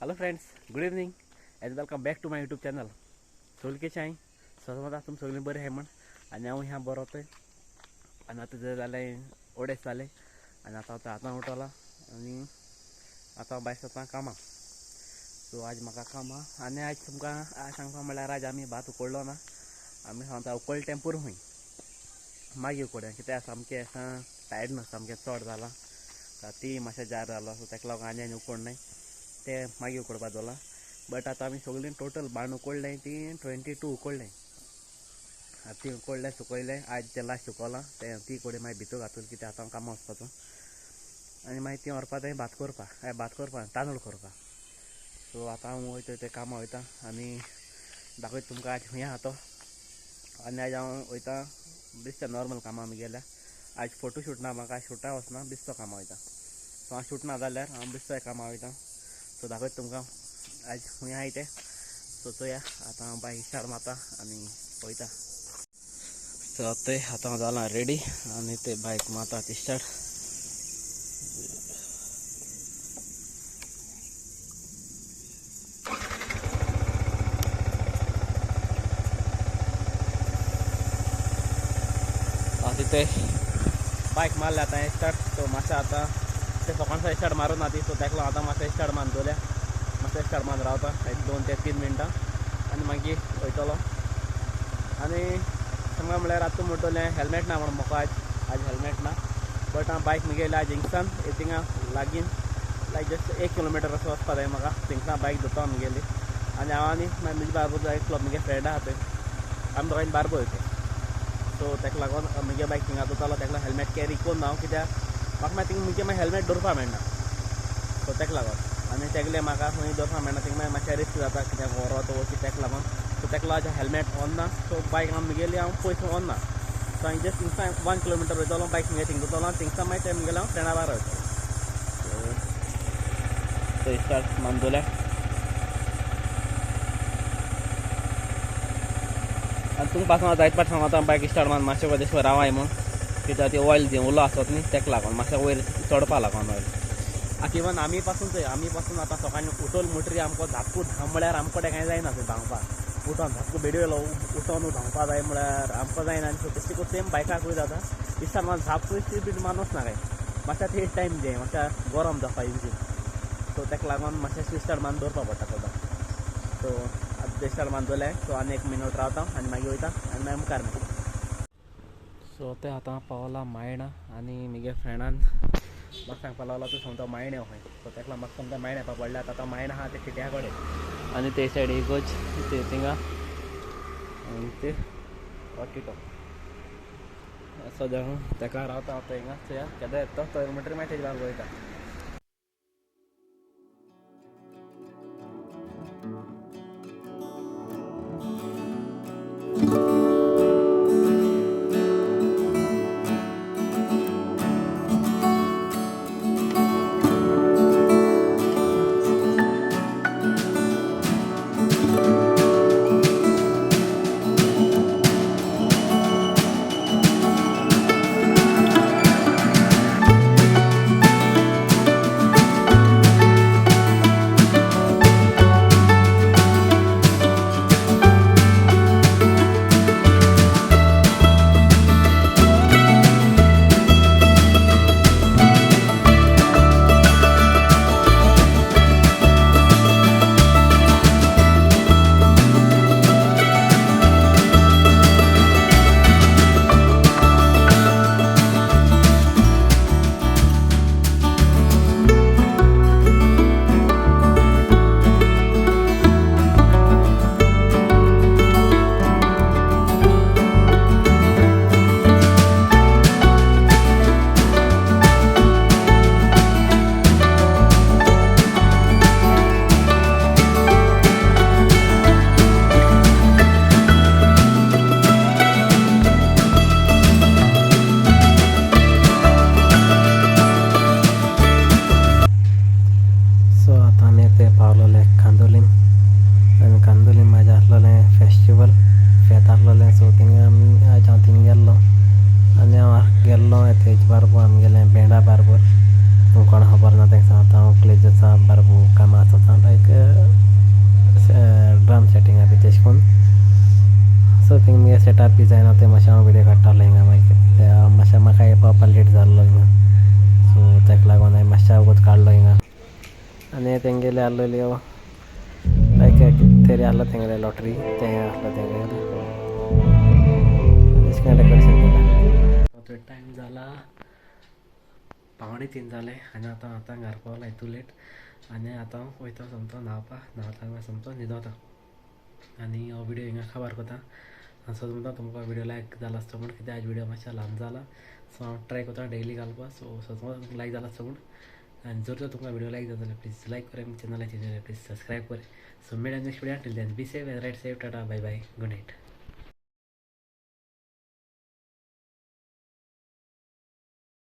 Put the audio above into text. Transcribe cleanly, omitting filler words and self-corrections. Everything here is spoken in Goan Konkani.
Hello friends, good evening and welcome back to my YouTube channel. सगळीं कशें आहाय? समज तुमी सगळीं बरीं आहाय म्हण आनी हांव ह्या बरो थंय. आनी आतां जालें 2.5 जालें आनी आतां आतां उठला आनी आतां भायर सरता कामाक. सो आज म्हाका काम आहा आनी आज तुमकां सांगपा म्हणल्यार आज आमी भात उकडलो ना, आमी सांगता उकडले तें पुरो खंय मागीर उकडया कित्याक सामकें आसा टायर्डनस सामकें चड जालां, ती मातशें जार जालो. सो ताका लागून आनी आनी उकडनाय, तें मागीर उकडपा दवरलां. बट आतां आमी सगळीं टोटल बाण उकडलें ती 22 उकडलें. आतां ती उकडलें सुकयलें, आज तें लास्ट सुकलां तें ती कोडी मागीर भितर घातून कित्याक आतां कामां वचपाचो आनी मागीर ती व्हरपा तें भात करपा, भात करपा तांदूळ करपा. सो आतां हांव वयता तें कामां वयता आनी दाखयता तुमकां आज खंय आहा तो. आनी आज हांव वयता बेश्टें नॉर्मल कामां आमी गेल्या. आज फोटो शूट ना म्हाका, शुटा वचना, बेश्टो कामां वयता. सो हांव शूट ना जाल्यार हांव बेश्टो कामां वयता. सो दाखयता तुमकां आज खंय आहाय तें. सो चोया आतां हांव बायक स्टार्ट मारता आनी वयता. सो ते आतां जालां रेडी आनी ते बायक मारता ती स्टार्ट. आतां ते बायक मारले आतां स्टार्ट. सो मातशें आतां ते सकाळीं स्टार्ट मारून ना ती, सो ताका लागून आतां मातशें स्टार्ट मारून दवरल्या, मातशें स्टार्ट मारून रावता एक 2 ते 3 मिनटां आनी मागीर वयतलो. आनी सांगला म्हणल्यार आतां म्हणटलें हेल्मेट ना म्हणून म्हाका आज हेल्मेट ना, बट हांव बायक मुगेली आज हिंगसान थिंगा लागीं लायक जस्ट 1 किलोमिटर असो वचपा जाय म्हाका. थिंगसान बायक धरता मुगेली आनी हांव आनी मागीर म्हजे बारबोर एकलो मुगे फ्रेंड आहा थंय, आमी दोगांय बारबोर वयता. सो ताका लागून मुगे बायक थिंगा दवरतालो, ताका लागून हेल्मेट कॅरी करून हांव कित्याक म्हाका मागीर थिंगा मुगे मागीर हेल्मेट दवरपा मेळना. सो ताका लागून आनी तेगले म्हाका खंय दवरपा मेळना, थिंगा मागीर मातशें रिस्क जाता कित्याक व्हरो तो कित्याक लागून. सो ताका लागून हेल्मेट ऑन ना. सो बायक हांव मुगेली हांव पयस व्हरना. सो हांवें जस्ट थिंगसान 1 किलोमिटर वयतलो, बायक मुगे थिंग दवरतलो आनी थिंगसान मागीर ते मुगेले हांव फ्रेंडा बारा वयतलो. सो स्टार्ट मारून दवरल्या आनी तुमकां पासून जायत पाट सांगता बायक स्टार्ट मारून मातशें तशें रावाय म्हूण, कित्याक ती ऑयल देंवलो आसत न्ही ताका लागून मातशें वयर चडपा लागून ऑयल. आतां इवन आमी पासून चोय, आमी पासून आतां सकाळीं उठोल म्हणटरी आमकां धापकू धांव म्हळ्यार आमकां कांय जायना थंय धांवपाक. उठोन धापकू बेडयेलो उठोन धांवपा जाय म्हळ्यार आमकां जायना. आनी सो तशें सेम बायकाकूय जाता, इस्टार मात धापकूय स्पीड मारून वचना कांय, मातशें ते टायम जाय मातशें गरम जावपा इंजीन. सो ताका लागून मातशें स्टार्ट मारून दवरपा पडटा सदां. सो आतां स्टार्ट मारून दवरलें, सो आनी 1 मिनट रावता आनी मागीर वयता आनी मागीर मुखार मागीर. सो ते आतां पावला मायणा आनी म्हगे फ्रेंडान म्हाका सांगपा लागलो तूं समजा मायणे खंय. सो ताका लागून म्हाका समजा मायणा येवपा पडलें. आतां आतां मायणा आहा ते थिट्या कडेन आनी ते सायड इगोज ते थिंगा आनी ते टिटो सद्या ताका रावता हांव थंय चोया केदो येता तो म्हणटरी मागीर तेजे बाराबर वयता. पावलोले कांदोलीम आनी कांदोलीम म्हाजें आसलोलें फेस्टिवल फेत आसलोलें. सो थिंगा आमी आज हांव थिंगा गेल्लो आनी हांव गेल्लो तेजे बारबोर आमगेलें बेंडा बारबोर कोणा खबर ना तांकां सांगता हांव क्लेजसा बारबू कामां आसता लायक ड्रम सेटिंगा बी तेश कोन्न. सो थिंग मुगे सेटअप बी जायना तें मातशें हांव विडियो काडटालो हिंगा. मागीर मातशें म्हाका हे पावपाक लेट जाल्लो हिंगा, सो ताका लागून हांवें मातशें वगत काडलो हिंगा. आनी तेंगेले आसलेल्यो लायक कितें तरी आसलो तेंगेले लॉटरी तें आसलो तेंगेलें अशें करून डेकोरेशन केलां. टायम जाला 2:45 जाले आनी आतां आतां घर पावला हितू लेट. आनी आतां वयता सोमतो न्हांवपाक, न्हांवता सोमतो न्हिदोता आनी हो विडियो हिंगा काबार करता. हांव समजता तुमकां विडियो लायक जाला आसतो म्हूण, कित्याक आयज विडियो मातशें ल्हान जाला. सो हांव ट्राय करता डेली घालपाक. सो समज तुमकां लायक जाला आसतो म्हूण. आनी जर तर तुमकां विडियो लायक जाता जाल्यार प्लीज लायक करात, चॅनलाचेर प्लीज सबस्क्रायब करात. सो मेळया next video, till then be safe and ride safe. Tata, bye bye, good night.